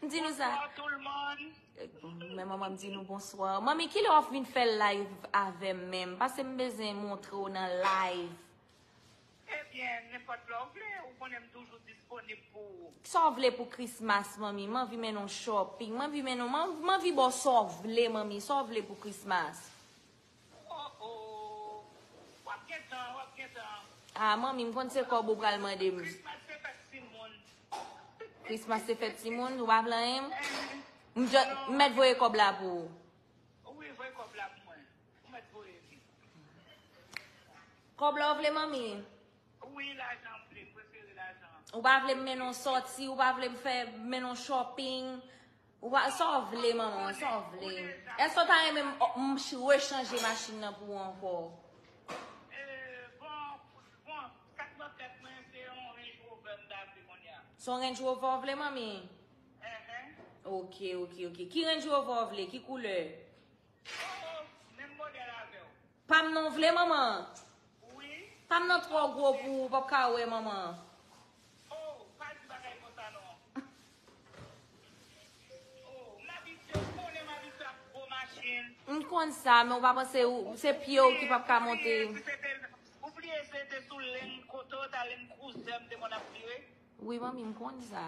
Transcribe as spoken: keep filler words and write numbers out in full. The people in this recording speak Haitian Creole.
M di nou sa. Bonsoir tout le monde. Men manman m di nou bonswa. Manmi, kilè w ap vin fè live avè m menm? Pase m bezwen montre w nan live. Ebyen, nenpòt lè w vle, ou konnen m toujou disponib pou ou. Sa w vle pou Christmas, manmi? M anvi mennen w shopping. M anvi mennen w, m anvi, m anvi ba w sa w vle, manmi. Sa w vle pou Christmas? Oh, oh. W ap gen tan, w ap gen tan. Ah, manmi, m konn se kòb ou pral mande m. Christmas se fèt timoun. Christmas se fèt timoun, ou pa vle anyen? M just, m mèt voye kòb la pou ou. Wi, voye kòb la pou mwen. Ou mèt voye li. Kòb la w vle, manmi? Wi, lajan m vle, m prefere lajan. Ou pa vle m mennen w sòti, ou pa vle m fè mennen w shopping. Ou pa, sa w vle, manman, sa w vle. Èske w ta renmen m, m ch-, rechanje machin nan pou ou ankò? Eh, bon, bon, sa k nan tèt mwen, se yon Range Rover m ta vle kounye a. Se yon Range Rover w vle, manmi? Enhen. Ok, ok, ok. Ki Range Rover w vle? Ki koulè? Oh, oh, menm modèl avè w. Pa m nan w vle, manman? Wi. Pa m nan twò gwo pou ou, w p ap ka wè, manman. Oh, pa di bagay konsa non. Oh, m abitye, ou konnen m abitye ak gwo machin. M konn sa, men w pa panse ou, se pye w ki p ap ka monte. Ou bliye se te, ou bliye se te sou Land, kote w ta Land Cruiser m te konn ap vire? Wi, manmi, m konn sa.